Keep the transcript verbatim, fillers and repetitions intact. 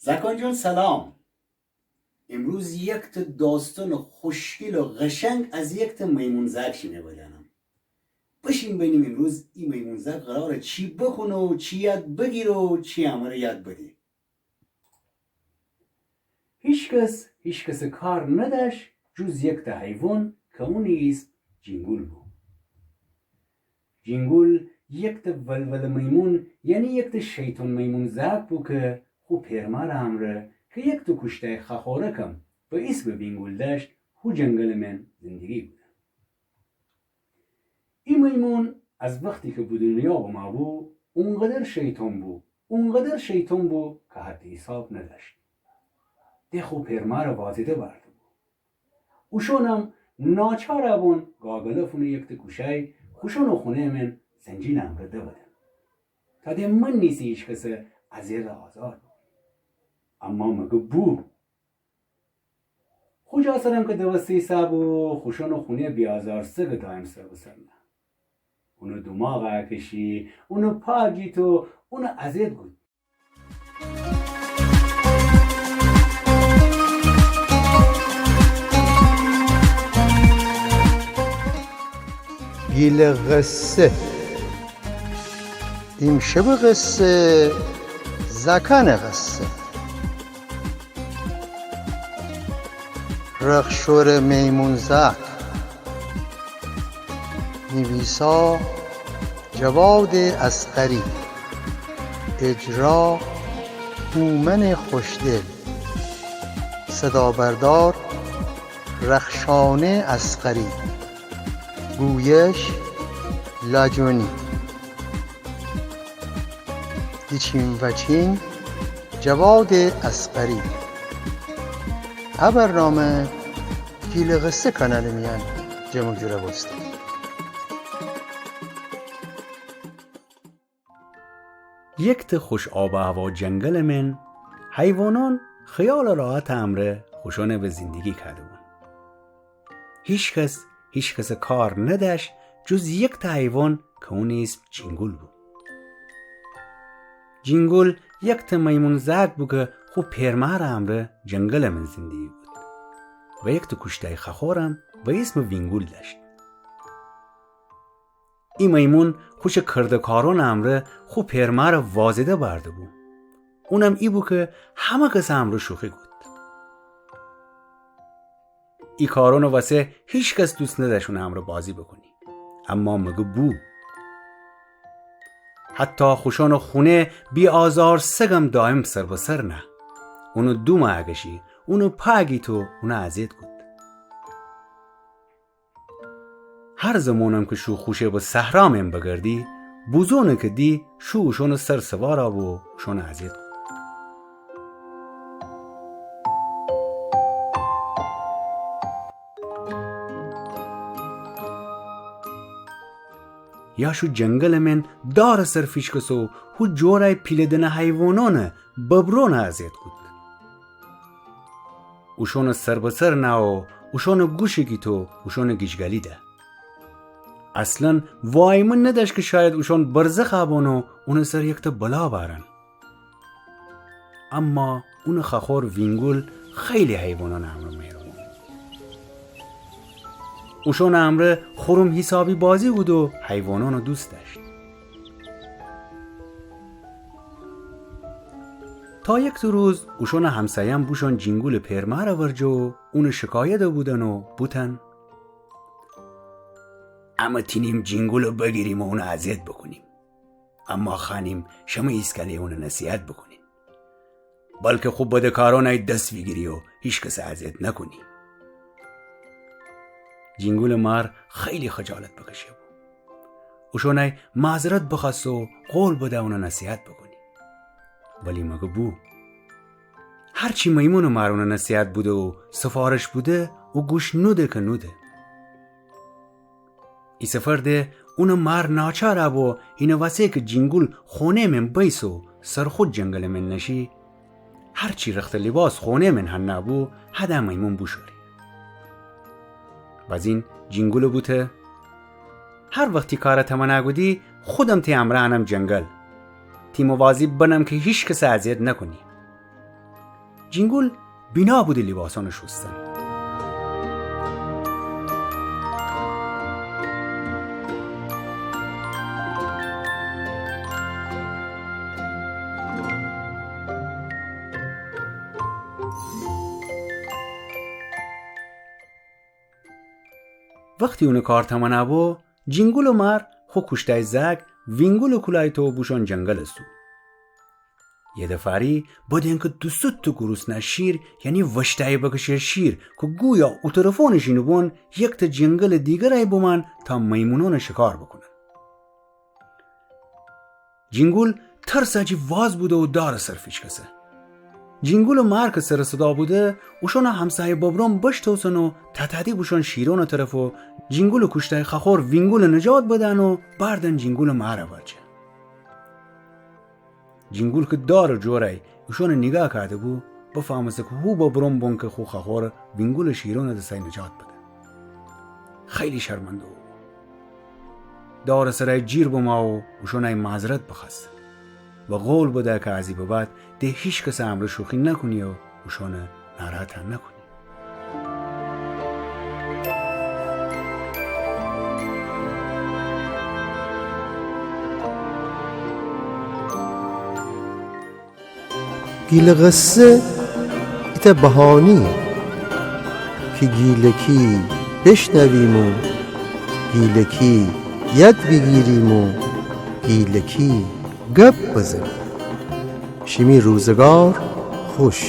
زأکان جان سلام. امروز یکتأ داستأنٚ خوشگیل و قشنگ از یکتأ میمون زأک شیمه بدأنم. بشیم بینیم امروز ای میمون زأک قراره چی بکونه و چی یاد بگیره و چی امره یاد بده. هیچکس هیچکسٚ کار ندأشت جز یکتأ حیوان که اونٚ ایسم جینگول بو. جینگول یکتأ ولوله میمون، یعنی یکتأ شیطان میمون زأک بو که خو پئرمارٚ امرأ که یکتأ کوشتأی خأخورکم به ایسمٚ وینگول دأشت، هو جنگلٚ من زندگی بودن. ای میمون از وختی که به دونیا بمأ بو، اونقدر شیطان بو، اونقدر شیطان بو که حد حیساب ندأشت. ده خو پئرمارٚ وازده بأرده بو. اوشونم ناچار بون گاگلف اونٚ یکتأ کوشأی خوشونٚ خونه‌یٚ من زنجیرٚ امرأ دودن، تا ده من نیسه هیچکسٚ اذیت و آزار بوکونه. اما مگه بو؟ خو جا سرم که دوسته ایسه‌بو، خوشونٚ خونه‌یٚ بی‌آزارسگٚ دایم سر به سر نه. اونٚ دوماغ اکشی، اونٚ پا گیت و اون اذیت کود. گیلٚ قصه. ایمشبٚ قصه، زأکأنٚ قصه. رخشورٚ میمون زأک. نیویسا جوادٚ اصغری. اجرا هومنٚ خوشدل. صدابردار رخشانه اصغری. گویش لاجونی. ایچین وأچین جوادٚ اصغری. ا برنامه گیلٚ قصه کانالٚ میأن جمع و جور بوسته. یکتأ خوش آب و هوا جنگلٚ من، حیوانأن خیال و راحتٚ امرأ خوشأنٚ به زندگی کرده‌بون. هیچکس هیچکسٚ کار ندأشت جز یکتأ حیوان که اونٚ ایسم جینگول بو. جینگول یکتأ میمون زأک بو که خو پئرمارٚ امرأ جنگلٚ من زندگی بو و یکتأ کوشتأی خأخورم به ایسمٚ وینگول دأشت. ای میمون خوشٚ کرده‌کارأنٚ امرأ خو پئرمارٚ وازده بأرده بو. اونم ای بو که همه کسٚ امرأ شوخی کود. ای کارأنٚ وسه هیچکس دوست ندأشت اونٚ امرأ بازی بوکونه. اما مگه بو؟ حتی خوشأنٚ خونه بی‌آزارسگم دایم سر به سر نه. اونٚ دومأ اکشی، اونٚ پا گیت و اون اذیت کود. هر زمانم که شو خوشه به صحرا من بگردی، بوزونٚ که دی شو اوشونٚ سر سوارَ بو و اوشونٚ اذیت کو. یا شو جنگلٚ من دارٚ سر فیشکسه و هو جورأی پیله دنه حیوانأنٚ، ببرونٚ اذیت کود. اوشونٚ سر به سر نه و اوشونٚ گوشٚ گیت و اوشونٚ گیجگلی ده. اصلاً وایمه ندأشت که شاید اوشون برزخ بون و اونٚ سر یکتأ بلا بأرن. اما اونٚ خأخور وینگول خیلی حیوانأنٚ امرأ مهربون. اوشونٚ امرأ خورم حیسابی بازی کود و حیوانأنٚ دوست دأشت. تا یکتأ روز اوشونٚ همسایه‌یأن بوشون جینگولٚ پئرمارٚ ورجه و اونٚ شکایت بودن و بوتن: امه تینیم جینگولٚ بگیریم و اونٚ اذیت بوکونیم. اما خوأنیم شمه ایسکاله اونٚ نصیحت بوکونین. بلکه خو بدکارأنٚ دس ویگیری و هیچکسٚ اذیت نوکونی. جینگولٚ مار خیلی خجالت بکشه بو. اوشونأی معذرت بخوأست و قول بده اونٚ نصیحت بوکونی. ولی مگه بو؟ هرچی میمونٚ مار اونٚ نصیحت بوده و سفارش بوده، او گوش نوده که نوده. ای سفر ده اونٚ مار ناچار بو، اینٚ وسه که جینگول خونه‌یٚ من بیسه و سرخود جنگلٚ من نشی، هرچی رخت و لباس خونه‌یٚ من هنه بو، هده میمون بوشوری. بازین جینگول بوته: هر وخت تی کار تمنا کودی، خودم تی امرأ انم جنگل. تی مواظب بنم که هیچکس اذیت نوکونی. جینگول بینا بوده لیباسانٚ شوستن. وختی اونٚ کار تمنا بو، جینگولٚ مار خو کوشتأی زأک وینگولٚ کولأی تو بوشون جنگلٚ سو. یه دفاری بدینکه دوسوتٚ گروسنه شیر، یعنی وشتأی بکشه شیر، که گویا اوطرفونٚ شینٚ بون یکتأ جنگلٚ دیگرأی بومأن تا میمونونٚ شکار بوکونن. جینگول ترسٚ جی واز بوده و دارٚ سر فیشکسه. جینگولٚ مار که سرٚ صدا بوده، اوشونٚ همسایه ببرون بشتوسن و تتأدی بوشون شیرونٚ طرف و جینگولٚ کوشتأی خوأخور وینگولٚ نجات بدن و بأردن جینگولٚ مارٚ ورجه. جینگول که دارٚ جورأی اوشونٚ نیگاه کأده بو، بفهمسه که هو ببرون بون که خو خوأخورٚ وینگولٚ شیرونٚ دسأی نجات بده. خیلی شرمنده بو. دارٚ سرأی جیر بما و اوشونأی معذرت بخوأسته و قول بده که از ای به بعد ده هیچ کسٚ امرأ شوخی نکونی و اوشونٚ ناراحت نکونی. گیلٚ قصه ایتأ بهانه‌یه کی گیلکی بشنویم و گیلکی یاد بیگیریم و گیلکی گپ بزنیم. شیمی روزگار خوش.